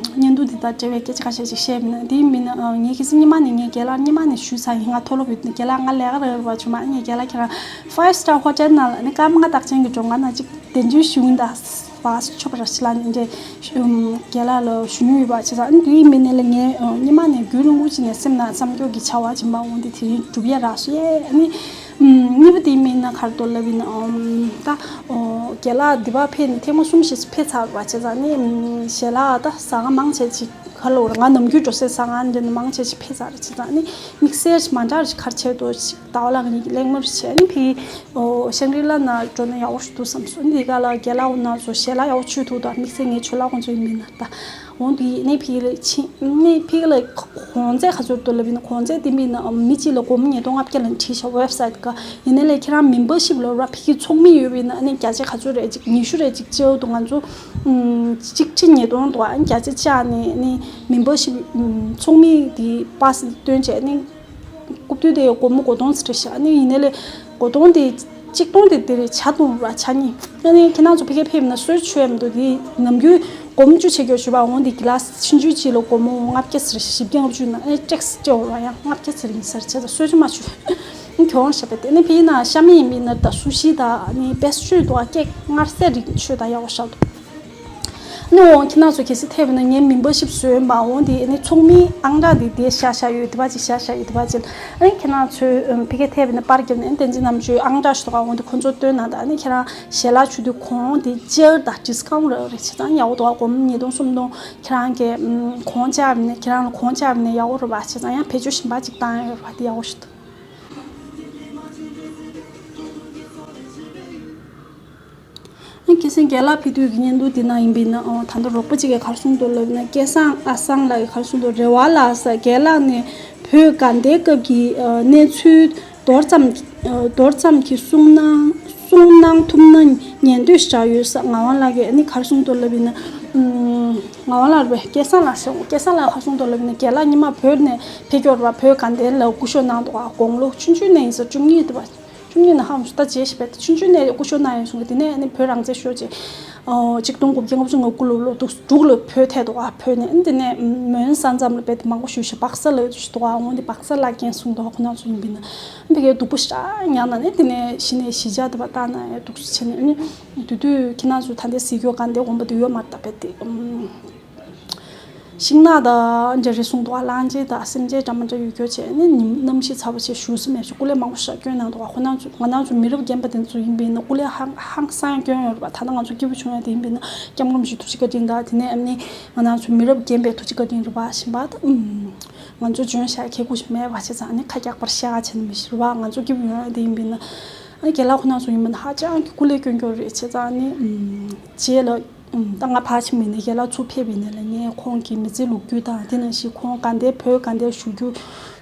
བརྙན་ཐུང་འདི་དང་འབྲེལ་བའི་སྐད་ཆ་ཁ་ཤས་ཤིག་བཤད་མིན་ན། དེ་མིན་ན་ཨ་ངས་ཁྱེད་ཚོ་སྔོན་མ་ནས་ངའི་རྒན་ལགས་སྔོན་མ་ནས་ཞུས་ཚར་ཡིན། ང་མཐོ་སློབ་ཡོད་དུས་རྒན་ལགས་ང་ལས་ཀ་རག་རེད་བ། བྱུང་མ་ངའི་རྒན་ལགས་ཁྱེད་རང་ཕའིབ་སི་ཊར་ཧོ་ཊེལ་ནང་ལ་ནི་སྐར་མ་ལྔ་རྟགས་ཅན་གྱི་གྲོང་ཁྱེར་ནང་ཅིག་གདན་འདྲེན་ཞུ་གི་ཡིན་ད། བ་ཆོབ་ར་ཤི་ལ་ནི་འདྲེ་རྒན་ལགས་ལ་ཞུ་མྱོང་ཡོད་པ་བྱས་ཙང་། ཨ་ནི་དེའི་མི་ནས་ལ་ངས་སྔོན་མ་ནས་རྒྱུན་རིང་པོ་ཅིག་ནས་སེམས་ནང་བསམ་སྐྱོ་གི་བྱ་བ་ཅིག་མ་འོང་དེ་དེ་རིང་འགྲུབ་ཡ་རག་སོང་ཡེ། ཨ་ནི་གཉིས་པ་དེའི་མི་ན་ག་རེ་འདུག་ལབ་ཡིན་ན་ད་རྒན་ལགས་འདི་པར་ཕེབས་ནས་ཐེངས་མ་གསུམ་ཞིག་ཕེབས་ཚར་བ་བྱས་ཙང་ནི་ཞལ་ལག་ད་ཟ་ཁང་མང་ཆེ་ཅིག་ག་ལ་འོ་ར་ང་ནམ་རྒྱུན་འགྲོ་སའི་ཟ་ཁང་འདི་ནས་མང་ཆེ་ཞིག་ཕེབས་ཚར་རེད་བྱས་ཙང་ནི་དམིགས་བསལ་ཞིག་མ་འདྲ་རེ་ཞིག་ག་རེ་བྱས་འདུག་ཞིག་ཟླ་བ་ལྷག་གཉིས་ཀྱི་གླེང་མོལ་རེ་བྱས་ནི་ཕི་ཨོ་ཤང་རི་ལ་ན་འགྲོ་ན་ཡག་པོ་ཞིག་འདུག་བསམ་སོང་། འདི་ག་ལ་རྒན་ལགས་འོ་ན་ཚོ་ཞལ་ལག་ཡག་པོ་མཆོད་ཐུབ་འདུག་དམིགས་བསལ་ངའི་ཇོ་ལགས་ཁོང་ཚོ་ཡིན་མིན་ན་ད་འོང་དུ་ཡིན་ནི་ཕི་ལ་ཕྱིན་ནི་ཕི་ལ་གོང་ཚད་ག་ཚོད་འདུག་ལབ་ཡིན་ན་གོང་ཚད་འདི་མིན་ན་མི་གཅིག་ལ་སྒོར་མོ་ཉིས་སྟོང་ལྔ་བརྒྱ་ལ་བྲིས་ཤག་ཝེབ་སའིཊ་ག་ཡིན་ནའི་ལས་ཁྱེད་རང་མེམ་བར་ཤིབ་ལོ་ར་ཕི་གི་ཚོགས་མི་ཡོད་པ་ཡིན་ན་ཨ་ནི་བརྒྱ་ཆ་ག་ཚོད་རེད་ཅིག་ཉི་ཤུ་རེད་ཅིག་བཅའ་འདུག་ང་ཚོ་ཨུམ། གཅིག་ཁྲི་ཉིས་སྟོང་འདུག་ཨ་ནི་བརྒྱ་ཆ་བཅག་ནས་ནི་མེམ་བར་ཤིབ་ཨུམ། ཚོགས་མི་དེ་པ་སི་བཏོན་བྱས་ནི་རྐུབ་སྟོད་དེ་སྒོར་མོ་དགུ་སྟོང་ཙམ་རེད་ཤག་ཨ་ནི་ཡིན་ནའི་ལས་དགུ་སྟོང་དེ་གཅིག་སྟོང་དེ་དེ་རེད་ཇ་འཐུང་ར་ཇ་གཉིས། ཨ་ནི་ཁྱེད་རང་ཚོ་ཕ་གིར་ཕེབས་ན་གསོལ་ཇ་མཆོད་ཡ་མི་འདུག་དེ་ནམ་རྒྱུན་སྒོར་མོ་བཅུ་བྱེད་རྒྱུ་ཞུ་བ་འོང་དེ་གི་ལ་སི་ཆུང་ཆུང་གཅིག་ལ་སྒོར་མོ་ལྔ་བརྒྱ་ཙམ་རེད་ཤག་བཞི་བརྒྱ་ལྔ་བཅུ་ན་ཨ་ནི་ཊེག་སི་སྤྲད་འོང་ར་ཡང་ལྔ་བརྒྱ་ཙམ་རེད་ཡིན་ས་རེད་བྱས་ཙང་གསོལ་ཇ་མ་མཆོད། གྱོང་ཞེས་པ་དེ་ནི་ཕི་ཡིན་ན་ཤ་མེད་ཡིན་མིན་ན་ད་སུ་ཤི་དང་ནི་པེ་སི་ཊི་རི་དང་ཀེག་མངར་ཟས་རིགས་མཆོད་དང་ཡག་པོ་ཞིག་འདུག་ནི་འོང་ཁྱེད་རང་ཚོ་གལ་སྲིད་ཐེབས་ན་ངའི་མེམ་བར་ཤིབ་བཟོས་པ་འོང་དེ་ནི་ཚོགས་མིའི་ཨང་གྲངས་དེ་དེ་བཞག་བཞག་ཡོད་དེ་བ་ཅིག་བཞག་བཞག་ཡོད་དེ་བ་ཅིག་ཨ་ནི་ཁྱེད་རང་ཚོས་ཕི་གེ་ཐེབས་ན་པར་བརྒྱབ་ནས་བསྟན་འཛིན་རྣམ་དཔྱོད་ཨང་གྲངས་ཞིག་འདུག་ག་འོང་དེ་ཁོ་ཚོར་སྟོན་ན་ད་ནི་ཁྱེད་རང་ཞལ་ལག་མཆོད་དུས་གོང་དེ་ཅར་དང་ཌི་སི་ཀའུན་ཊི་རེ་རེ་བྱེད་ཙང་ཡག་པོ་འདུག་ག་སྒོར་མོ་ཉིས་སྟོང་སུམ་སྟོང་ཁྱེད་རང་གིས་གོང་བཅག་ནས་ཁྱེད་རང་ལ་གོང་བཅག་ནས་ཡག་པོ་རེད་བ་བྱེད་ཙང་ཡང་བེད་སྤྱོད་གཞན་པ་ཅིག་བཏང་ཡོད་རེད་བ་དེ་ཡག་པོ་ཞིག་འདུག་ཨ་ཁ་སང་རྒན་ལགས་ཕེབས་དུས་ཀྱི་བརྙན་ཐུང་དེ་ནང་ཡིན་པས་ན་ཨོ་ད་ལྟ་རོགས་པ་གཅིག་གིས་ག་རེ་གསུངས་འདུག་ལབ་ན་སྐལ་བཟང་ཨ་སང་ལགས་ཀྱིས་ག་རེ་གསུངས་འདུག་རེ་བ་ལགས་ས་རྒན་ལགས་ནས་བོད་དགའ་ལྡན་སྐབས་ཀྱི་ཨ་གནས་ཚུལ་མདོར་ཙམ་མདོར་ཙམ་གྱི་གསུང་གནང་གསུང་གནང་ཐུབ་ན་ཉན་འདོད་ཞེ་དྲག་ཡོད་ས། ངག་དབང་ལགས་ཀྱིས་ཨ་ནི་ག་རེ་གསུངས་འདུག་ལབ་ཡིན་ན་ཨུམ། ངག་དབང་ལགས་རེད་པས། སྐལ་བཟང་ལགས་ཟེར། སྐལ་བཟང་ལགས་ག་རེ་གསུངས་འདུག་ལབ་ཡིན་ན་རྒན་ལགས་སྔོན་མ་བོད་ནས་ཕེབས་མཁན་རེད་པ། བོད་དགའ་ལྡན་ལ་སྐུ་ཞབས་གནང་འདུག་ག་དགུང་ལོ་ཆུང་ཆུང་ནས་ཡིན་ས་བཅུ་གཉིས་འདུག་པ། བཅུ་གཉིས་ནས་ཧ་མ་སོང་ད་རྗེས་ཤིག་བས་ཆུང་ཆུང་ནས་སྐུ་ཞབས་གནང་ཡོད་གསུང་གི་དེ་ནས་ཨ་ནི་བོད་རང་བཙན་ཤོར་རྗེས་ཨོ་ཆིག་སྟོང་དགུ་བརྒྱ་ལྔ་བཅུ་ང་དགུ་ལོ་ལོ་དྲུག་ལོ་བོད་ཐད་འདུག་ག་བོད་ནས་ཨ་ནི་དེ་ནས་མོན་ས་མཚམས་ལ་བས་དེ་མང་པོ་བཞུགས་ཤག་སྦག་ས་ལ་འདུག་ག་འོང་དེ་སྦག་ས་ལ་རྒན་གསུངས་འདུག་ག་ཁོ་ན་ཚོ་ཡིན་པས་ན། ཨ་ནི་དེ་གའི་སྡུག་པོ་ཞེ་དྲག་མྱངས་ན་ནི་དེ་ནས་གཞི་ནས་གཞིས་ཆགས་དེ་བ་བཏང་ན་ཡང་སྡུག་ཅག་བྱས་ནས་ཨ་ནི་དེ་དུས་ཁྱེད་རང་ཚོ་ད་ལྟའི་གཟིགས་རྒྱུ་དགའ་ལྡན་དགོན་པ་དེ་ཡོད་མ་རེད་ད་བས་དེ་ཨུམ། ཤིང་ནགས་དང་འདྲ་རེ་གསུངས་འདུག་ག་གླང་ཆེན་དང་སེམས་ཅན་འདྲ་མི་འདྲ་ཡོད་རྒྱུ་བྱས་ནི་ཉིན་གནམ་གཤིས་ཚ་པོ་བྱས་བཞུགས་ས་མེད་བྱས་སྐུ་ལས་མང་པོ་ཞིག་བསྐྱོན་གནང་འདུག་ག་ཁོ་རང་ཚོ་ང་རང་ཚོ་མི་རབས་རྒན་པ་དེ་ཚོ་ཡིན་པས་ན་སྐུ་ལས་ཧང་ཧང་སང་བསྐྱོན་ཡོད་རེད་པ། ད་ལྟ་ང་ཚོ་སྐྱིད་པོ་བྱུང་ཡ་དེ་ཡིན་པས་ན་སྐྱབས་མགོན་རིན་པོ་ཆེ་ཐུགས་རྗེ་བཀའ་དྲིན་དང་དེ་ནས་ཨ་ནི་ང་རང་ཚོ་མི་རབས་རྒན་པའི་ཐུགས་རྗེ་བཀའ་དྲིན་རེད་པ་ཞིམ་པ་དང་ཨུམ། ང་ཚོ་འཇོན་ཤག་ཁེ་ཁུ་ཞིག་མེད་པ་བྱས་ཙང་ཨ་ནི་ཁ་རྒྱག་པར་ཤ་བྱས་ནས་མི་ཤི་རེད་པ། ང་ཚོ་སྐྱིད་པོ་ཡོང་ཡ་དེ་ཡིན་པས་ན་ཨ་ནི་རྒན་ལགས་ཁོ་རང་ཚོ་ཡིན་པས་ན་ཧ་ཅང་གི་སྐུ་ལས་བསྐྱོན་རྒྱུ་རེད་བྱས་ཙང་ཨ་ནི་ཨུམ། རྗེས་ལ། ད་ང་ཕར་ཕྱིན་པ་ཡིན་ན་རྒན་ལགས་ཚུར་ཕེབས་པ་ཡིན་ན་ལས་ངས་ཁོང་གི་མི་ཚེའི་ལོ་རྒྱུས་དང་དེ་ནང་བཞིན་ཁོང་དགའ་ལྡན་བོད་དགའ་ལྡན་བཞུགས་རྒྱུ་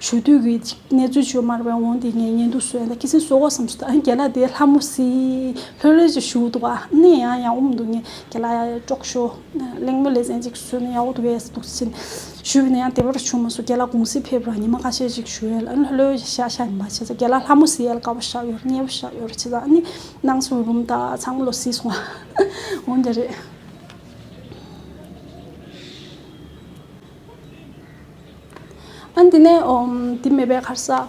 བཞུགས་དུས་ཀྱི་གནས་ཚུལ་བརྗོད་མ་རེད་པས་འོང་དེ་ངས་བརྙན་ཐུང་བཟོས་ཡིན་ད་ཁྱི་སེང་བཟོ་དགོས་བསམ་སོང་། ད་རྒན་ལགས་དེ་ལྷ་མོ་སི་ལྷོད་ལྷོད་ཅིག་བཞུགས་འདུག་ག་ནི་ཡང་ཡང་འོང་མི་འདུག་ངས་རྒན་ལགས་ཡ་ཡ་དཀྲོག་ཤོག་གླེང་མོལ་ལེ་ཚན་ཅིག་བཟོས་ན་ཡག་པོ་འདུག་གས་འདུག་ཕྱིན་ཞུས་པ་ཡིན་ན་ཡང་དེ་བར་བྱུང་མ་སོང་། རྒན་ལགས་དགོང་ཟིག་ཕེབས་ར་ཉི་མ་ཁ་ཤས་ཅིག་བཞུགས་ཡ་ལ་ཨ་ནི་ལྷོད་ལྷོད་ཅིག་བཞག་བཞག་ཡིན་པ་བྱས་ཙང་རྒན་ལགས་ལྷ་མོ་སི་ཡ་ལ་དགའ་པོ་བཞག་ཡོད་རེད་མཉེས་པོ་བཞག་ཡོད་རེད་བྱས་ཙང་ཨ་ནི་སྣང་སེམས་འབུམ་དང་ཚང་མ་ལོ་སི་སོང་བ་འོང་འདི་རེད། ཨ་འདི་ནས་ཨོམ་འདི་མེད་པའི་ཁར་ས།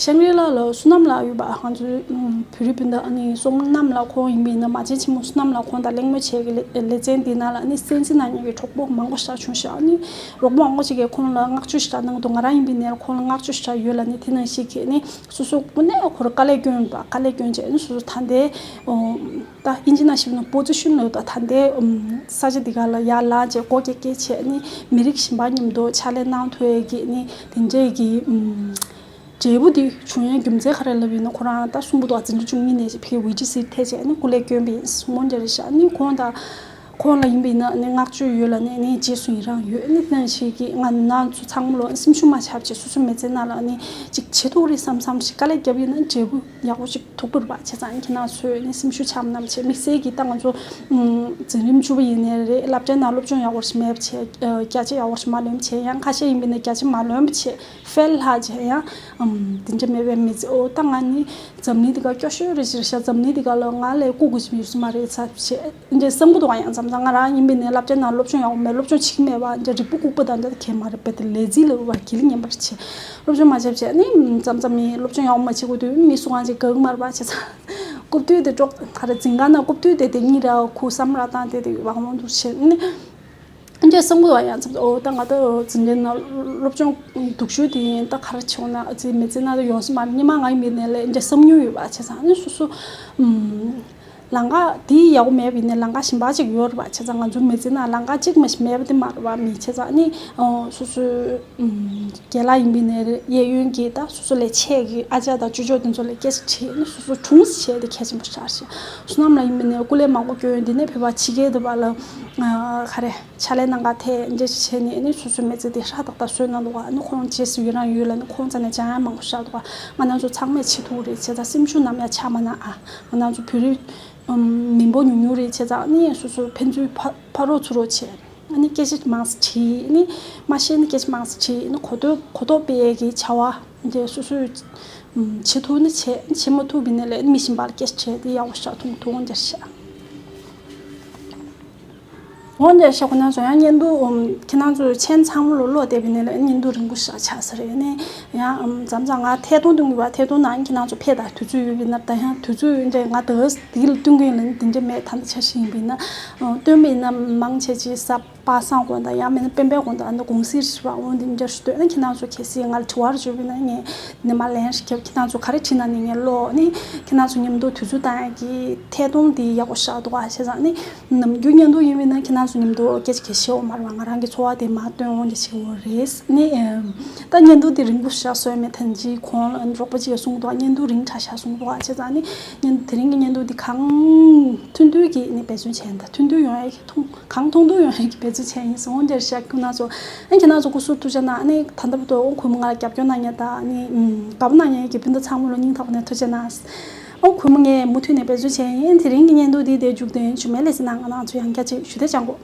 ཤང་རི་ལ་ལ་བསོད་ནམས་ལགས་ཡོད་པ་ང་ཚོའི་བོད་རིགས་སྤུན་ཟླ་ཨ་ནི་བསོད་ནམས་ལགས་ཁོང་ཡིན་པ་ཡིན་ན་མ་བྱན་ཆེན་མོ་བསོད་ནམས་ལགས་ཁོང་དང་གླེང་མོལ་བྱས་ཀྱི་ལེ་ལེ་ཚན་འདི་ནང་ལ་ཨ་ནི་གསན་གཟིགས་གནང་མཁན་གྱི་གྲོགས་པོ་མང་པོ་ཞིག་བྱུང་ཤག་ཨ་ནི་རོགས་པ་མང་པོ་ཞིག་གིས་ཁོང་ལ་བསྔགས་བརྗོད་ཞིག་གནང་འདུག་ང་རང་ཡིན་པ་ཡིན་ན་ཁོང་ལ་བསྔགས་བརྗོད་ཞིག་ཡོད་ལ་ནི་དེ་ནང་བཞིན་གྱི་ཨ་ནི་སོ་སོ་དངོས་གནས་ཁོ་རང་དཀའ་ལས་བསྐྱོན་པ་དཀའ་ལས་བསྐྱོན་བྱས་ཨ་ནི་སོ་སོ་ད་ལྟའི་ད་ཨིན་ཇི་ནང་བཤད་ན་པོ་ཛི་ཤན་ལབ་ད་ད་ལྟའི་ས་ཆ་འདི་ག་ལ་ཡར་ལངས་བྱས་སྒོ་རྒྱག་རྒྱག་བྱས་ནི་མི་རིགས་གཞན་པ་མཉམ་དུ་ཕྱག་ལས་གནང་ཐུབ་ཡས་ཀྱི་ནི་དེ་འདྲའི་གི་འབྲས་བུ་འདི་བྱུང་ཡས་རྒྱུ་མཚན་ག་རེ་ལབ་ཡིན་ན་ཁོ་རང་ད་གསུམ་པོ་དང་འཛིན་གྲྭ་བཅུ་གཉིས་ནས་ཕེ་ཝི་ཇི་སི་ཐད་བྱས་ནི་སྐུ་ལས་བསྐྱོན་པ་ཡིན་སྨོན་འདྲ་རེད་ཤག་ནི་ཁོང་དང་ཁོང་ལ་ཡིན་པ་ཡིན་ན་ནི་བསྔགས་བརྗོད་ཡོད་ལ་ནི་ནི་རྗེས་སུ་ཡི་རང་ཡོད་ནི་དེ་ནང་བཞིན་གི་ང་ནང་ཚོ་ཚང་མ་ལོ་སེམས་ཤུགས་མ་ཆག་བྱས་སོ་སོ་མི་ཚེ་ནང་ལ་ནི་ཅིག་བྱེད་ཐུབ་རེད་བསམ་བསམ་ཞིག་དཀའ་ལས་བརྒྱབ་ཡིན་ན་འབྲས་བུ་ཡག་པོ་ཅིག་ཐུག་པར་བ་བྱས་ཙང་ཁྱེད་རང་ཚོས་ནི་སེམས་ཤུགས་ཆག་མ་གནང་བྱས་དམིགས་བསལ་གྱི་ད་ང་ཚོ་འཛིན་རིམ་བཅུ་པ་ཡིན་ནའི་རེད་སློབ་གྲྭའི་ནང་སློབ་སྦྱོང་ཡག་པོ་ཞིག་མེད་པ་བྱས་བརྒྱ་ཆ་ཡག་པོ་ཞིག་མ་ལོན་པ་བྱས་ཡང་ཁ་ཤས་ཡིན་པ་ཡིན་ན་བརྒྱ་ཆ་མ་ལོན་པ་བྱས་ཕེལ་ལྷག་བྱས་ཡང་དེ་འདྲ་མེད་པའི་མི་ཚེ་ཨོ་ད་ང་ནི་འཛམ་གླིང་འདི་ག་སྐྱོ་ཤོས་རེད་ཅེས་བྱ་འཛམ་གླིང་འདི་ག་ལ་ང་ལས་ལྐུགས་དགོས་ཀྱི་ཡོད་ས་མ་རེད་ཚ་བྱས་འདྲ་བསམ་གྱི་འདུག་ཡང་མཚམས་མཚམས་ང་རང་ཡིན་པ་ཡིན་ནའི་སློབ་གྲྭའི་ནང་སློབ་སྦྱོང་ཡག་པོ་མེད་སློབ་སྦྱོང་བྱེད་ཀྱི་མེད་པ་འདྲ་རིག་པ་ལྐུགས་པ་དང་འདྲ་གས་མ་རེད་པས་དེ་ལས་རྩིས་ལ་འུར་བ་གིལ་ཉན་པར་བྱས་སློབ་སྦྱོང་མ་བྱས་བྱས་ནི་མཚམས་མཚམས་མི་སློབ་སྦྱོང་ཡག་པོ་མ་བྱེད་དགོས་དུས་མི་སུ་གང་ཅིག་དགའ་གི་མ་རེད་པ་བྱས་ཙང་། རྐུབ་སྟོད་དེ་ཀྲོག་ད་རེ་འཛིན་ག་ན་རྐུབ་སྟོད་དེ་དེ་གཉིས་ར་ཁུ་བསམ་ར་བཏང་དེ་དེ་བང་བང་དུ་བྱེད་ནི། འདྲ་བསམ་གི་འདུག་ཡང་ཚབ་ཨོ་ད་ང་ད་འཛིན་གྲྭའི་ནང་སློབ་སྦྱོང་སྡུག་ཤོས་དེ་ཡིན་ད་ག་རེ་བྱུང་ན་ཨ་ཙི་མི་ཚེ་ནང་ད་ཡོང་ས་མ་རེད་སྔོན་མ་ང་ཡིན་པའི་ནས་ལས་འདྲ་བསམ་མྱོང་ཡོད་པ་བྱས་ཙང་ནི་སོ་སོ་ཨུམ། ལམ་ཁ་དེ་ཡག་པོ་མེད་པ་ཡིན་ན་ལམ་ཁ་གཞན་པ་ཅིག་ཡོད་རེད་པ། བྱས་ཙང་ང་ཚོ་མི་ཚེ་ནང་ལམ་ཁ་གཅིག་མ་གཏོགས་མེད་པ་དེ་མ་རེད་པ། མི་བྱས་ཙང་ནི་སོ་སོའི་རྒན་ལགས་ཡིན་པ་ཡིན་ནའི་གཡས་གཡོན་གྱི་ད་སོ་སོ་ལས་ཆེ་གི་ཨ་ཅག་དང་ཅོ་ཅོ་དེ་ཚོ་ལ་སྐད་ཆ་དྲིས་ནི་སོ་སོ་གྲོངས་སུ་བྱས་དེ་གལ་ཆེན་པོ་ཆགས་ཤག་བསོད་ནམས་ལགས་ཡིན་པ་ཡིན་ནའི་སྐུ་ལས་མང་པོ་བསྐྱོན། འདི་ནས་བོད་པ་ཕྱི་རྒྱལ་དུ་བ་ལ་ག་རེ་ཕྱག་ལས་གནང་ག་ཐད་འདྲ་ཞིག་བྱས་ནས་ནི་སོ་སོའི་མི་ཚེ་དེ་ཧྲ་ཏག་ཏག་བཟོས་གནང་འདུག་ག་ནི་ཁོང་རྗེས་སུ་ཡི་རང་ཡོད་ལ་ནི་ཁོང་རྩ་ནས་སྦྱང་ཡག་མང་པོ་ཞིག་འདུག་ག་ང་རང་ཚོ་ཚང་མས་བྱེད་ཐུབ་རེད། བྱས་ཙང་སེམས་ཤུགས་ནམ་ཡང་ཆག་མ་གནང་ཨ། ང་རང་ཚོ་བོད་རིགས་མི་འབོར་ཉུང་ཉུང་རེད། བྱས་ཙང་ནི་སོ་སོ་ཕན་ཚུན་ཕ་ཕ་རོགས་ཚུར་རོགས་བྱས། ཨ་ནི་སྐད་ཆ་མང་ཙམ་དྲིས་ནི་མ་ཤེས་ནི་སྐད་ཆ་མང་ཙམ་དྲིས་ནི་གོ་རྟོགས་གོ་རྟོགས་སྤེལ་ཡས་ཀྱི་བྱ་བ་འདི་སོ་སོས་བྱེད་ཐུབ་ནི་བྱས། བྱེད་མ་ཐུབ་པ་ཡིན་ན་ལས་མི་གཞན་པ་ལ་སྐད་ཆ་དྲིས་ཏེ་ཡག་པོ་ཞིག་མཐོང་ཐུབ་འོང་རྒྱ་ཤ། འོང་རྒྱ་ཤ་ཁོ་ན་ཚོ་ཡང་བརྙན་ཐུང་ཁྱེད་རང་ཚོ་མཆན་ཚང་མ་ལོ་ཀློག་བསྡད་པ་ཡིན་ན་ལས་བརྙན་ཐུང་རིང་པོ་ཞིག་ཆགས་ས་རེད། ནི་ཡང་མཚམས་མཚམས་ང་ཐད་གཏོང་གཏོང་གི་བ་ཐད་གཏོང་ནང་ཁྱེད་རང་ཚོ་ཕེབས་དང་དུས་ཚོད་ཡོད་པ་ཡིན་ན་ད་ཡང་དུས་ཚོད་འདྲ་ང་ད་འདི་ལ་སྟོན་གི་ཡིན་ལ་ནི་དེ་འདྲ་མེད། ད་ལྟ་འཆར་གཞི་ཡིན་པ་ཡིན་ན་སྟོན་པ་ཡིན་ན་མང་ཆེ་ཆེ་ས། པ་སངས་དགོན་དང་ཡང་མིན་ན་སྤེན་པའི་དགོན་དང་ཨ་ནི་གུང་སེང་ཞིག་པ་འོང་དེ་འདྲ་ཞུ་འདོད་ན་ཁྱེད་རང་ཚོ་གལ་སྲིད་ང་ལ་དྲི་བ་རེ་བྱུང་བ་ཡིན་ན་ངས་ནི་མ་ལན་ཞིག་ཁྱེད་ཁྱེད་རང་ཚོ་ག་རེ་དྲིས་ན་ནི་ངས་ཀློག་ནི་ཁྱེད་རང་ཚོ་མཉམ་དུ་དུས་ཚོད་བཏང་ཡག་གི་ཐད་གཏོང་དེ་ཡག་པོ་ཞིག་འདུག་ག་བྱས་ཙང་ནི་ནམ་རྒྱུན་བརྙན་ཐུང་ཡིན་པ་ཡིན་ན་ཁྱེད་རང་ཚོ་མཉམ་དུ་སྐད་ཆ་གལ་ཆེ་བོ་མ་རེད་པ། ང་རང་གི་ཚོར་བ་དེ་མར་སྟོན་འོང་རྒྱ་ཆེ་བོ་རེད། ནི་ད་བརྙན་ཐུང་དེ་རིང་པོ་ཞིག་བཟོས་མེད། ཐེངས་གཅིག་གོང་ལ་རོགས་པ་གཅིག་གིས་གསུངས་འདུག་ག་བརྙན་ཐུང་རིང་དྲགས་ཤག་གསུངས་འདུག་ག་བྱས་ཙང་ནི་བརྙན་དེ་རིང་གི་བརྙན་ཐུང་དེ་གང་ཐུང་ཐུང་གི་ནི་འབད་བརྩོན་བྱས་ཡིན། ད་ཐུང་ཐུང་ཡོང་ཡག་གི་ཐུང་གང་ཐུང་ཐུང་ཡོང་ཡག་གི་འབད་བརྩོན་བྱས་ཡིན་སོང་། འོང་འདིར་བཞག་ཁྱེད་རང་ཚོ་ཨ་ཁྱེད་རང་ཚོ་སྐུ་གཟུགས་ཐུགས་ཅག་གནང་། ཨ་ནི་ད་ལྟ་བར་དུ་ཨོ་ཁུ་མོ་ང་ལ་རྒྱབ་སྐྱོར་གནང་མཁན་དང་ཨ་ནི་དགའ་པོ་གནང་མཁན་གྱི་སྤུན་ཟླ་ཚང་མ་ལ་སྙིང་ཐག་པ་ནས་ཐུགས་རྗེ་གནང་། ཨོ་ཁུ་མོ་ངས་མུ་མཐུད་ནས་འབད་བརྩོན་བྱས་ཡིན། དེ་རིང་གི་བརྙན་ཐུང་འདི་དེ་མཇུག་སྡོད་ཡིན། ཇུ་མེ་ལེ་སི་ནང་ང་རང་ཚོ་ཡང་བསྐྱར་ཅིག་ཞུ་བདེ་ཅང་གོ།